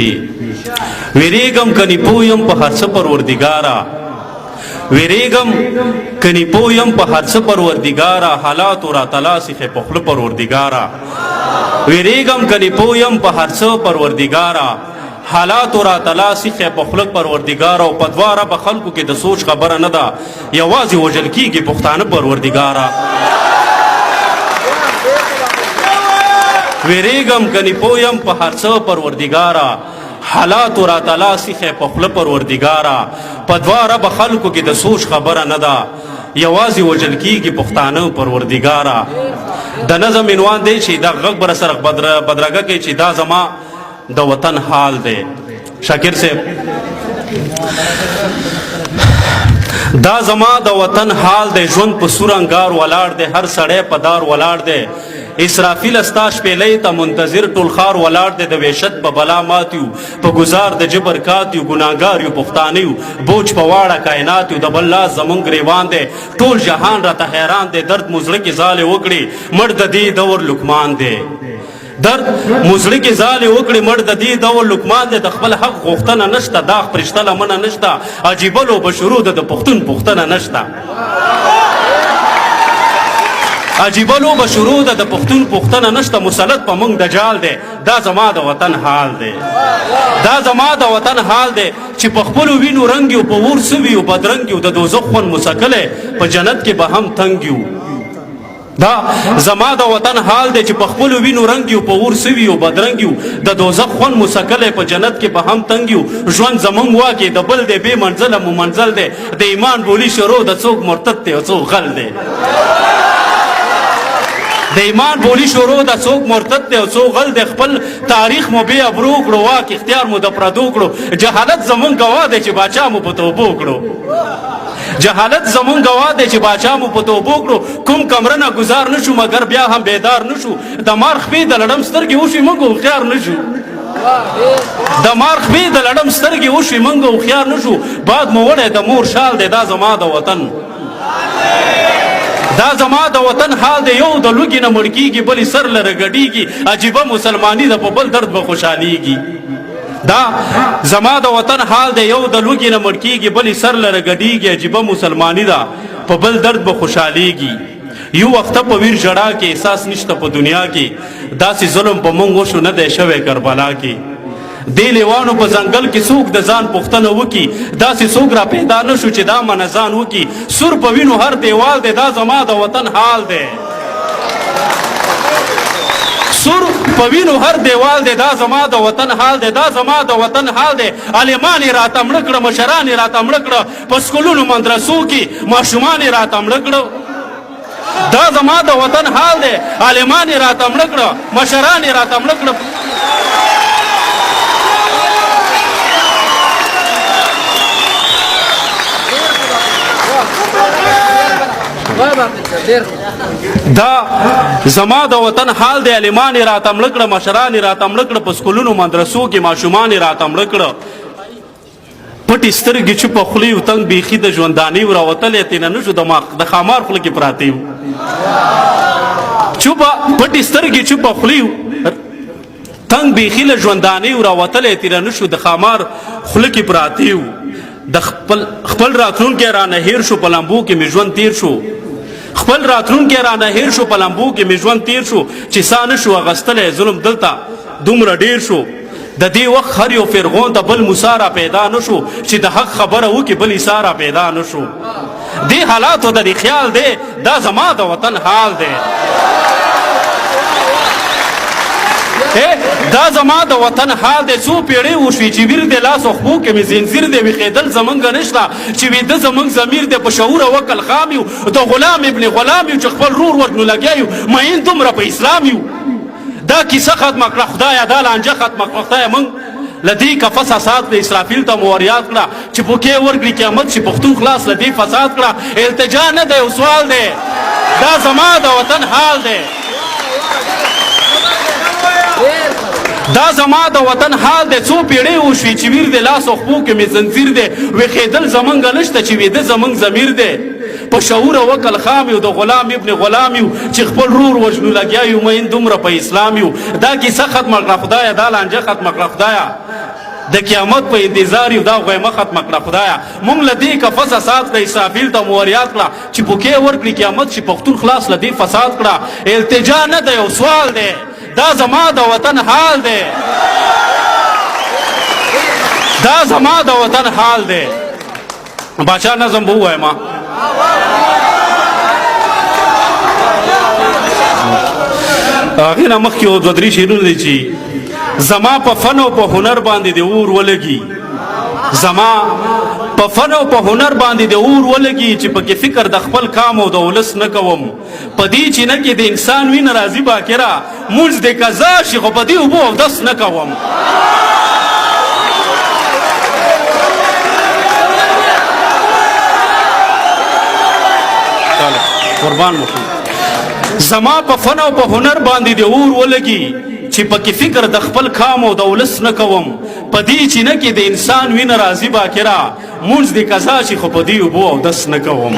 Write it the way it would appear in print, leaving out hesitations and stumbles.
چې ویریږم کني پوه یم په هر څه پروردګاره، ویریږم کني پوه یم په هر څه پروردګاره، حالاتو راته لاس ایښی په خوله پروردګاره. ویریږم کني پوه یم په هر څه پروردګاره، حالاتو راته لاس ایښی په خوله پروردګاره. او په دوه ربه خلکو کې د سوچ خبره نه ده، یوازې وژل کېږي پښتانه پروردګاره. ویریږم کني پوه یم په هر څه پروردګاره، حالاتو راته لاس ایښی په خوله پروردګاره. په دوه ربه خلکو کې د سوچ خبره نه ده، یوازې وژل کېږي پښتانه پروردګاره. د نظم عنوان دی چې دا غږ به سره بدرګه کوي چې دا زما د وطن حال دی. شاکر صاحب، دا زما د وطن حال دی، ژوند په سور انګار ولاړ دی، هر سړی په دار ولاړ دی، اسرافیل ستا شپېلۍ ته منتظر ټول ښار ولاړ دی، د وحشت په بلا مات یو، په ګزار د جبر کات یو، ګناهګار یو، پښتانه یو، بوج په واړه کاینات یو، د بل لاس زمونږ ګریوان دی، ټول جهان راته حیران دی، درد مو زړه کې ځالې وکړي، مړ د دې دور لقمان دی، درد مو زړه کې ځالې وکړي، مړ د دې دور لقمان دی، د خپل حق غوښتنه نشته، داغ پرشته لمنه نشته، عجیبه لوبه شروع ده، د پښتون پوښتنه نشته، عجیبه لوبه شروع ده، د پښتون پوښتنه نشته، مسلط په موږ دجال دی، دا زما د وطن حال دی، دا زما د وطن حال دی، چې په خپلو وینو رنګ یو، په اور سوي یو، بدرنګ یو، د دوزخ خوند مو څکلی، په جنت کې به هم تنګ یو. دا زما د وطن حال دی چې په خپلو وینو رنګ یو، په اور سوي یو، بدرنګ یو، د دوزخ خوند مو څکلی، په جنت کې به هم تنګ یو. ژوند زمونږ واکې د بل دی، بې منزله مو منزل دی، د ایمان بولي شروع د څوک مرتد دی او څوک غل دی، د ایمان بولی شروع د څوک مرتد دی او څوک غل دی، خپل تاریخ مو بې ابرو کړو، واک اختیار مو د پردو کړو، جهالت زمونږ ګواه دی چې باچا مو په توبو کړو، جهالت زمونږ ګواه دی چې باچا مو په توبو کړو، کوم کمره نه ګزار نشو مګر بیا هم بیدار نشو، د مار خپې د لړم سترګې وشوې موږ هوښیار نشو، د مار خپې د لړم سترګې وشوې موږ هوښیار نشو، باد مو وړی د مور شال دی، دا زما د وطن، دا زما د وطن حال دی، یو د لوږې نه مړ کېږي، بل یې سر لره ګډېږي، عجیبه مسلماني ده، په بل درد به خوشحالېږي. دا زما د وطن حال دی، یو د لوږې نه مړ کېږي، بل یې سر لره ګډېږي، عجیبه مسلماني ده، په بل درد به خوشحالېږي. یو وخت په ویر ژړا کې احساس نشته په دنیا کې، داسې ظلم په مونږ وشو نه دی شوی کربلا کې. دې لیوانو په ځنګل کې څوک د ځان پوښتنه وکي، داسې څوک را پیدا نه شو چې دا منه ځان وکي، سور په وینو هر دیوال دی، دا زما د وطن حال دی، سور په وینو هر دیوال دی، دا زما د وطن حال دی، دا زما د وطن حال دی. عالمان یې راته مړه کړه، مشران یې راته مړه کړه، په سکولونو مدرسو کې ماشومان یې راته مړه کړه، دا زما د وطن حال دی. عالمان یې راته مړه کړه، مشران یې راته مړه کړه. دا زما د وطن حال دی. عالمان یې راته مړه کړه، مشران یې راته مړه کړه، په سکولونو مدرسو کې ماشومان یې راته مړه کړه. پټې سترګې چوپه خولې یو، تنګ بیخي د ژوندانې یو، راوتلی ترې نه نشو، د ښامار خوله کې پراته یو، چوپه پټې سترګې چوپه خولې یو، تنګ بیخي له ژوندانې یو، راوتلی ترې نه نشو، د ښامار خوله کې پراته یو. د خپل راتلونکی رانه هېر شو، په لمبو کې مې ژوند تېر شو، خپل راتلونکی رانه هېر شو، په لمبو کې مې ژوند تېر شو، چې سا نه شو اخیستلی، ظلم دلته دومره ډېر شو. د دې وخت هر یو فرعون ته بل موسی را پیدا نه شو، چې د حق خبره وکړي بل عیسی را پیدا نه شو. دې حالاتو ته دې خیال دی، دا زما د وطن حال دی، دا زما د وطن حال دی. څو پیړۍ وشوې چې ویر دی لاس او خپو کې مې زنځیر دی، ویښېدل زمونږ نشته چې ویده زمونږ ضمیر دی، په شعور او عقل خام یو، د غلام ابن غلام یو، چې خپل رور وژنو لګیا یو، مین دومره په اسلام یو. دا کیسه ختمه کړه خدایه، دا لانجه ختمه کړه خدایه، موږ له دې قفسه سات کړه، اسرافیل ته مو وریاد کړه چې پوکې ورکړي قیامت چې پښتون خلاص له دې فساد کړه. التجا نه دی، یو سوال دی، دا زما د وطن حال دی، دا زما د وطن حال دی. څو پیړۍ وشوې چې ویر دی لاس او خپو کې مې زنځیر دی، ویښېدل زمونږ نشته چې ویده زمونږ ضمیر دی، په شعور او عقل خام یو، د غلام ابن غلام یو، چې خپل رور وژنو لګیا یو، مین دومره په اسلام یو. دا کیسه ختمه کړه خدایه، دا لانجه ختمه کړه خدایه، د قیامت په انتظار یو، دا غیمه ختمه کړه خدایا. مونږ له دې قفسه سات کړه، اسرافیل ته مو وریاد کړه چې بوکې ورکړي قیامت چې پښتون خلاص له دې فساد کړه. التجا نه دی، یو سوال دی، دا زما د وطن حال دی، دا زما د وطن حال دی. باچا نظم به ووایم. هغې نه مخکې یو دوه درې شعرونه دي چې زما په فن او په هنر باندې د اور ولګي، زما په فن او په هنر باندې د اور ولګي، چې پکې فکر د خپل کام او د ولس نه کوم. په دې چې نه کې د انسان وینه راځي باکره، مونځ د قضا شي خو په دې اوبو اودس نه کوم. قربان مو. زما په فن او په هنر باندې د اور ولګي، چې پکې فکر د خپل کام او د ولس نه کوم. په دې چې نه کې د انسان وینه راځي باکره، مونځ د قضا شي خو په دې اوبو اودس نه کوم.